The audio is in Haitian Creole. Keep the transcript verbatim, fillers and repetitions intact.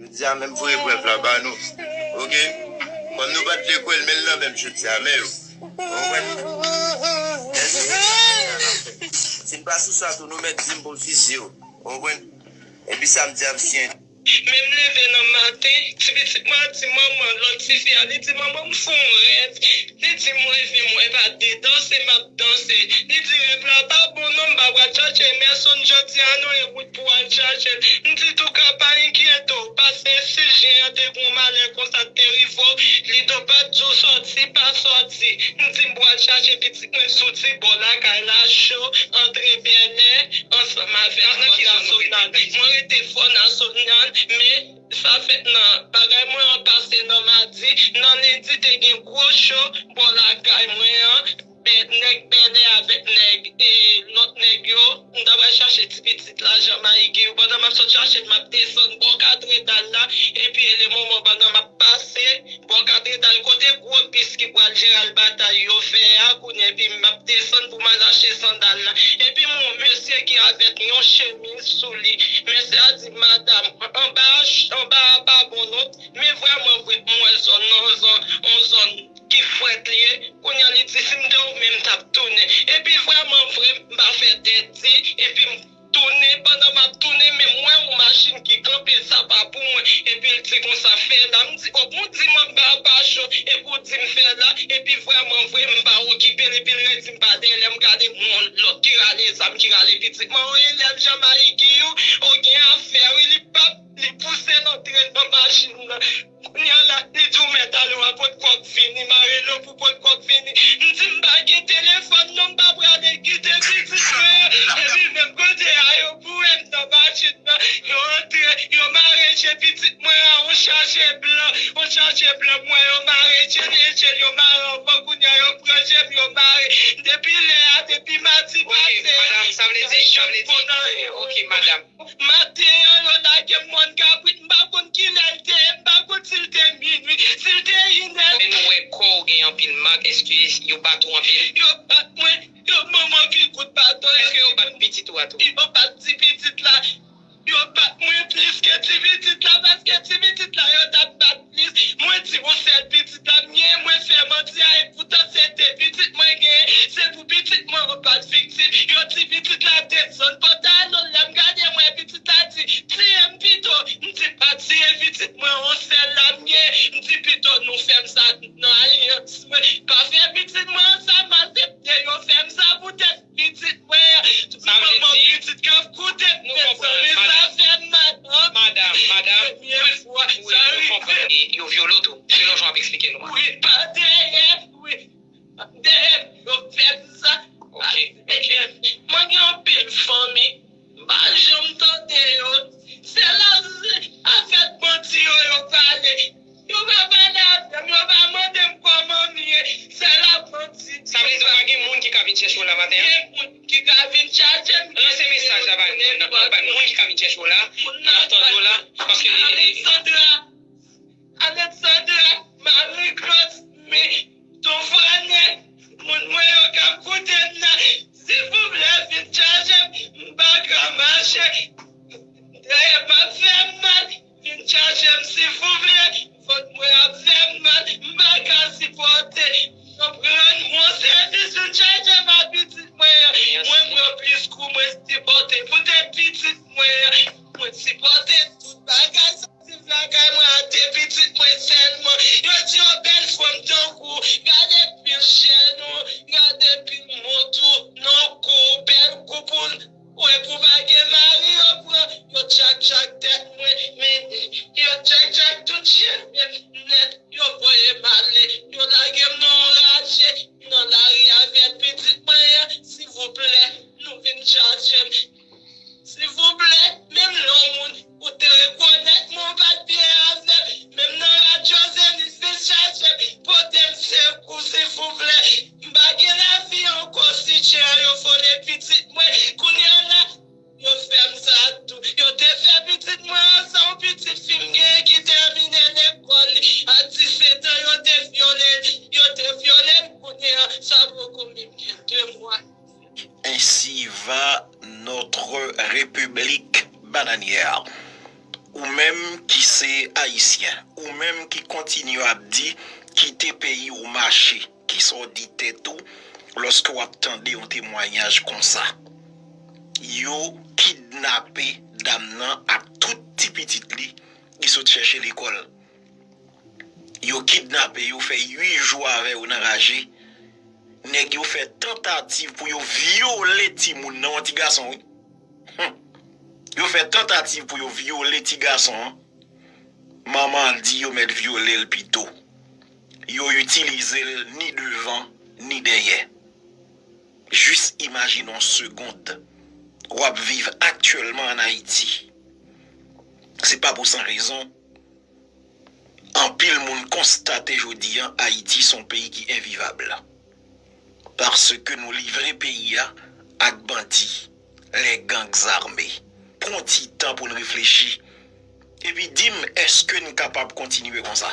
Jodi a menm voye prèv la ba nou. Oke? Kòm nou pa t vle kwè l, men l nan menm jodi a, men yo. Ou konprann? Si n pa sou sa tou, nou mèt di m pou m fiziye w. Ou konprann? Epi samdi a m siyen. Men m leve nan maten, ti pitit mwen an di manman, lòt tifi a, li di, "Manman, m fè yon rèv." Li di, "M reve, m wè pa de danse, m ap danse." Li di, "Rèv la pa bon non, m pa pral chache Emerson jodi a non, e ou k pou al chache l." M di, "Touka, pa enkyete w, pase si jen an te gen yon malè konsa k te rive w, Lido pa t di w sòti, pa sòti." M di, "M pral chache pitit mwen soti bò lakay la, cho, antre bèlè, ansanm avèk Fò Nasyonal." Mwen rete Fò Nasyonal, men sa fèt nan bagay mwen an pase nan madi, nan lendi te gen gwo cho bò lakay mwen an. Bè-, nèg bèlè avèk nèg, e, lòt nèg yo, m ta pral chache ti pitit la, Jan Mayigi yo. Pandan m ap sot chache l, m ap desann bò katedral la, epi e le moman pandan m ap pase bò katedral, kote gwo bis ki pral Jeral Batay yo fè a, kounye a, epi m ap desann pou m al achte sandal la. Epi m wè yon mesye ki avèk yon chemiz sou li. Mesye a di, "Madanm, anba, anba a pa bon non." Men vrèman vre, m wè zòn nan, yon zòn, yon zòn ki frèt li ye. Kounye a, li di, "Si m te ou menm, m t ap tounen." Epi vrèman vre, m pa fè tèt di, epi m tounen. Pandan m ap tounen, men m wè yon machin ki kanpe, sa pa pou mwen. Epi l di konsa, "Fè la." M di, "O, pou w di m anba a pa cho, epi w di m fè la." Epi vrèman vre, m pa okipe l, epi l redi m pa dèyè. Lè m gade, m wè yon lòt ki rale zam, ki rale pitit mwen. O, elèv Jan Mayigi yo, o, gen afè, wi, li p ap, li pouse l antre nan machin nan. Kounye a la, li di w mèt ale, w a pot kòk vini, mare lo pou pot kòk vini. M di, "M pa gen telefòn non, m pa prale kite pitit mwen." Epi menm kote a, yo boure m nan machin nan, yo antre, yo mare je pitit mwen a, yon chaje blan, yon chaje blan, mwen yo mare je, je, yo mare anvan, kounye a yo pran je m, yo mare. Depi lè a, depi madi pase a, madanm, sa vle di, sa vle di, ok, madanm. Maten an, yo lage m mòn kabrit, m pa konn kilè l te ye, m pa konn si l te minui, si l te inè. Men nou wè kò w gen anpil mak, èske yo bat ou anpil? Yo bat mwen, yo ban m anpil kout baton. Èske yo bat pitit ou a tou? Yo bat ti pitit la. Yo bat mwen plis ke ti pitit la, paske ti pitit la, yo t ap bat plis. Mwen di, yon sèl pitit la m gen, mwen fè manti a, e poutan se de pitit mwen gen, se pou pitit mwen yo bat viktim. Yo ti pitit la desann pantalon l, lè m gade mwen, pitit la di, "Tiye m pito." M di, "Pa tiye pitit mwen, yon sèl la m gen." M di, "Pito nou fè m sa nan alyans mwen. Pa fè pitit mwen an sa, m asepte yo fè m sa poutèt pitit mwen." Manman pitit k ap koute m, mezanmi, sa fè m mal. Madanm, madanm, premye fwa sa rive. E yo vyole w tou, selon jan w ap eksplike nou an. Wi, pa dèyè, wi. Dèyè m, yo fè m sa. Ok, ok. Mwen gen anpil fanmi, m pa janm tande yo. Se la, se afè bandi yo, yo pale. Yo pa pale avè m, yo pa mande m kòman m ye. Sèl ap mandi. Sa vle di w pa gen moun ki ka vin chèche w la maten an? Gen moun ki ka vin chache m. Lanse mesaj la bay moun nan, bay moun ki ka vin chèche w la, n ap tande w la, paske Alexandra, Alexandra, Marie Claude, men, Tonfrane, moun mwen yo k ap koute m nan, silvouplè, vin chache m, m pa ka mache. Dèyè m ap fè m mal, vin chache m, silvouplè, vant mwen ap fè m mal, m pa ka sipòte. Yo pran yon sèvis, vin chache m ak pitit mwen an. Mwen pran plis kou, mwen sipòte. Poutèt pitit mwen an, mwen sipòte tout bagay sa. Viv lakay mwen a de pitit mwen sèlman. Yo di yo bèl fanm tankou w. Gade pil chèn ou, gade pil mont ou, nan kou w, bèl koup ou. Ou wè pou pa gen mari yo pran, yo tchak tchak tèt mwen, men yo tchak tchak tout cheve m nèt, yo voye m ale, yo lage m nan yon raje, nan lari avèk pitit mwen an, silvouplè, nou vin chache m. Silvouplè, menm lè yon moun ou te rekonèt mwen, ou pa t byen avè m, menm nan radyo Zenith, vin chache m, pote m sekou, silvouplè. M pa gen lavi ankò, si Dye a yo vole pitit mwen. Kounye a la, yo fè m sa tou. Yo te fè pitit mwen an, se yon pitit fi m genyen ki tèmine lekòl li. A disèt an, yo te vyole l. Yo te vyole l, kounye a, sa poko menm gen de mwa. Ainsi va notre République bananière. Ou menm ki se Ayisyen, ou menm ki kontinye ap di kite peyi w mache, kisa w di tèt ou lòske w ap tande yon temwayaj konsa? Yo kidnape dam nan ak tout ti pitit li ki sot chèche lekòl. Yo kidnape yo, fè uit jou avè yo nan raje. Nèg yo fè tantativ pou yo vyole timoun nan, yon ti gason, wi. Hum. Yo fè tantativ pou yo vyole ti gason an. Manman an di yo mèt vyole l pito. Yo itilize l ni devan, ni dèyè. Jis imajine yon segond. W ap viv aktyèlman ann Ayiti. Se pa pou san rezon. Anpil moun konstate jodi an Ayiti se yon peyi ki envivab. Paske nou livre peyi a ak bandi, les gangs armés. Pran yon ti tan pou n reflechi. Epi di m, èske n kapab kontinye konsa?